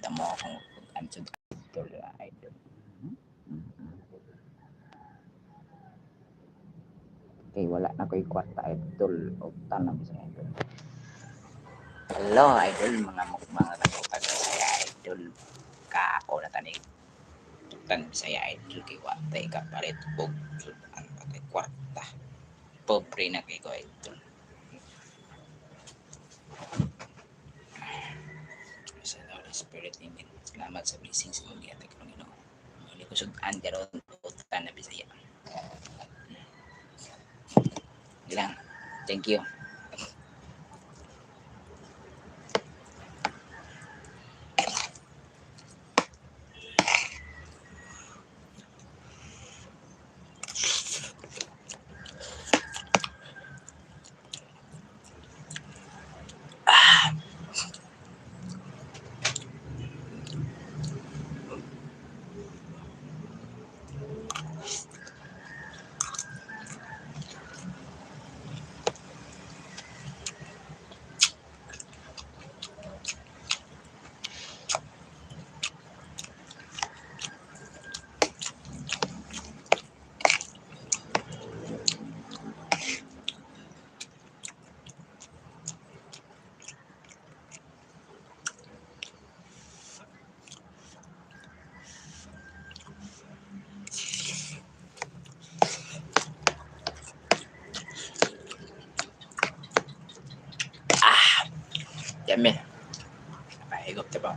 Damo akong sud idol, idol. Kay wala na ko'y kwarta, idol, og tanang Bisaya, idol. Hello, idol, mga mukbang na taga Bisaya, idol. Kao na tani tan Bisaya, idol, kay wa tay kapalit og sudan, patay kwarta. Pobre na kay ko, idol. Sa Holy Spirit, amen. Salamat sa blessings mo gihatag Panginoon. Muli ko sudan karon utan na Bisaya. Lang. Thank you. Yummy. Napahigop, diba?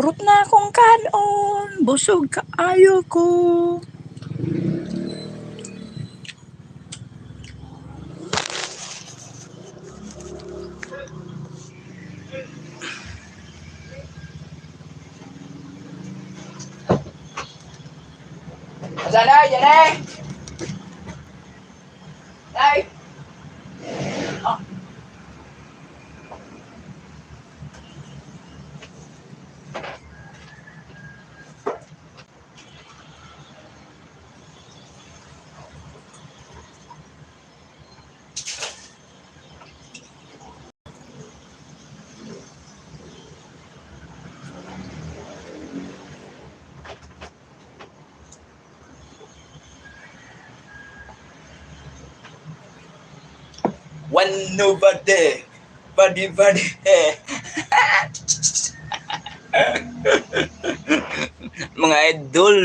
Kurot na akong kanon. Busog kaayo ko. Asa na, yan eh! Nay! Oh. One nobody, body body. Mga idol.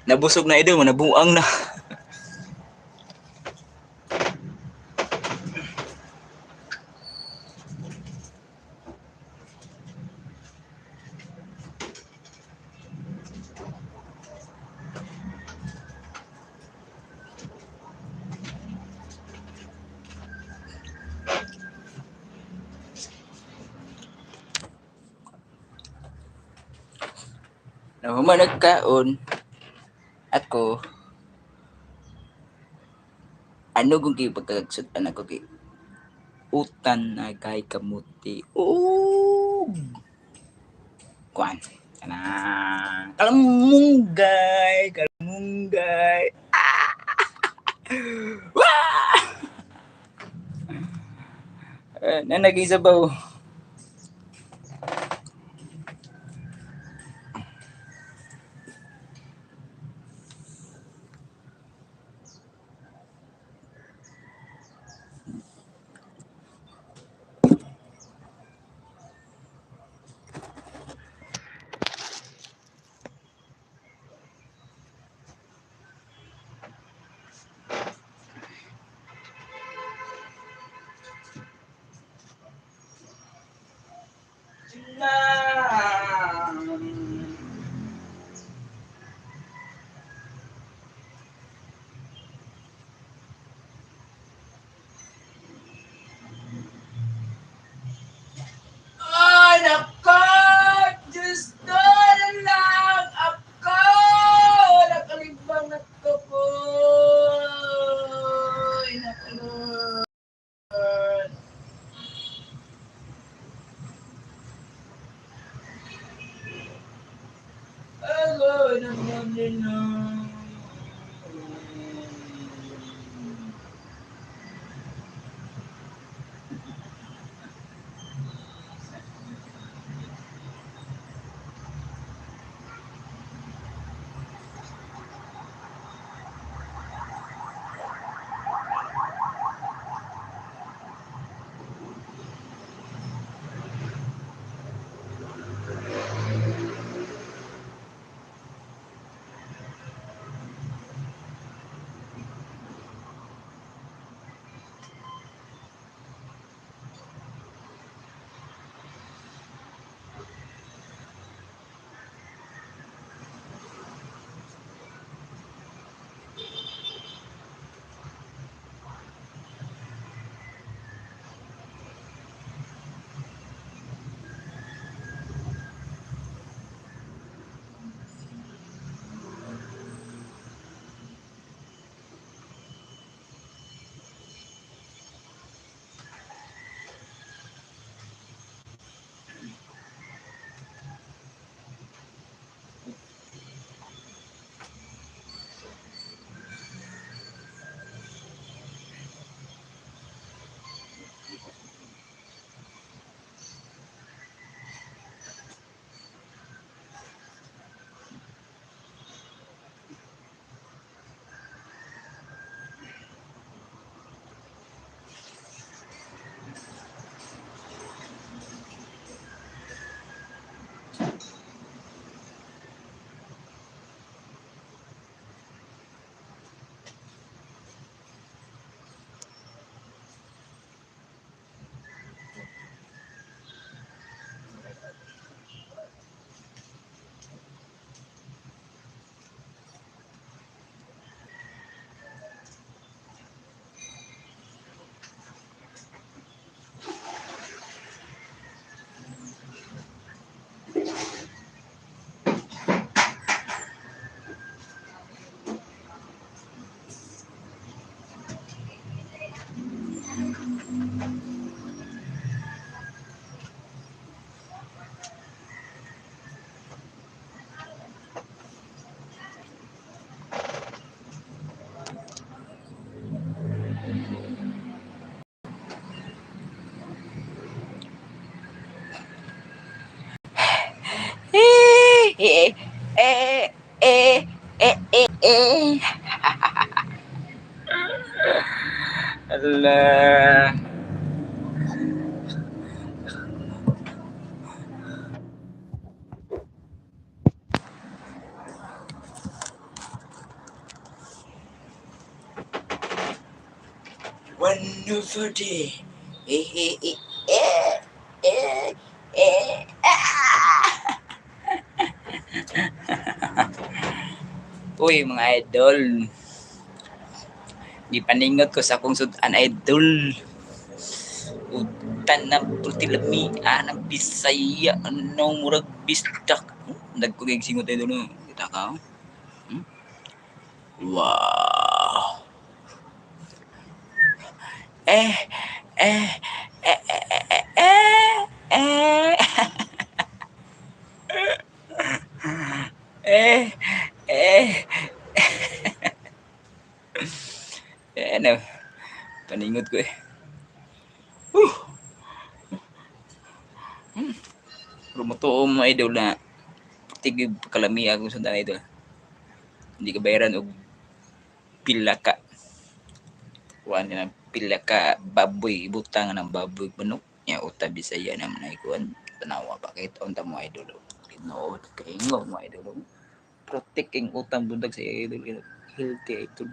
Nabusog na idol, nabuang na. Nahuman nagkaon ako, ano kung kay pagkagsutan ako kay utan na kay kamuti og kuan kanang kalamunggay, kalamunggay. Ah! Wah! Eh, na naging sabaw. Na. Ay, nako! Diyos ko na lang ako! Nakalibang na ko po! Ay, nako, Lord. Ako naman din na. Eh, eh, eh, eh, eh. Ala. Wonderful day. Eh, eh, eh, eh, eh, eh, ah! Uy, mga idol. Gipaningot ko sa akong sudan, idol. Utan na putilami, ng Bisaya, ano, murag bisdak. Nagkugig singot, idol. No? Kita ka, oh. Hmm? Wow. Eh, eh, eh, eh, eh, eh, eh. Eh, eh. Eh, ano, paningot ko eh. Huh. Pero mga idol na tigib kalami akong sundan, idol. Hindi ka bayaran og pila ka. Kuan na pila ka baboy, ibutang ng baboy manok. Nya uta Bisaya naman ay kuan. Tanawa pa kahit unta mo, idol. Tinuod kay mo, idol. Protect king utang bundag sa idol. Healthy, idol.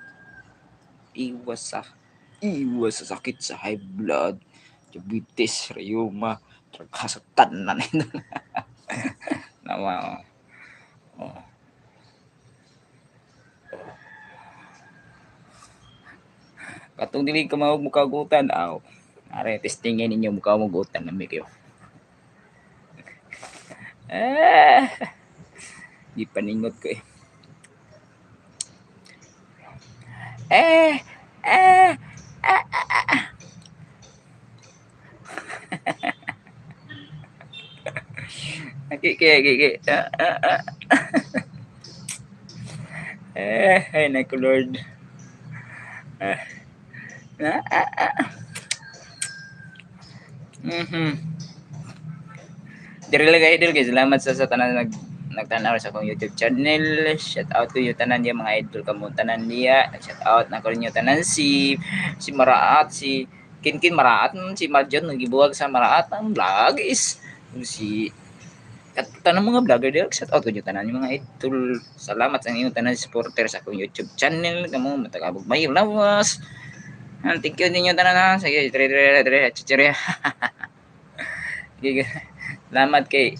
Iwas sa sakit sa high blood, diabetes, rheuma, tragasa tanan, idol. Nawa. Oh. Oh. Katong dili ka mahog mukagutan, aw. Are, testingin ninyo mukha mo gutan nami kayo. Eh. Di paningot ko eh. Eh, eh, eh, eh, eh. Okay, okay, okay, okay. Ah, ah, ah. Eh, ay naku Lord. Ah. Ah, ah, ah. Diri lang, idol guys. Salamat sa tanan nagtanaw sa akong YouTube channel. Shout out to you tanan niya mga idol kamo tanan niya. Shout out na ko ninyo tanan si si Maraat, si Kinkin Maraat, si Marjon nagibuwag sa Maraat ang vlog is si at tanan mga vlogger diya. Shout out ko ninyo tanan mga idol. Salamat sa inyong tanan supporter sa akong YouTube channel. Kamo matagabog mayo lawas. Thank you ninyo tanan ha. Sige, tre tre tre chichirya. Sige. Salamat kay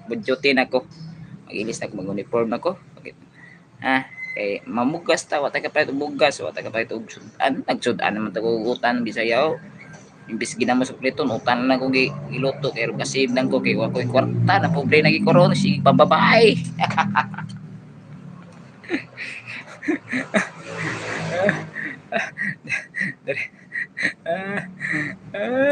budyotin ako. Magilis na ako, mag-uniform ako. Ha, kay mamugas ta, wa ta ka palit og bugas, wa ta ka palit og sudan. Nagsudan naman ta og utan Bisaya. Imbis ginamo sa pliton, utan na ko giluto kay kasib nang ko kay wa koy kwarta na pobre na gi koron sige pambabae. Ah, ah.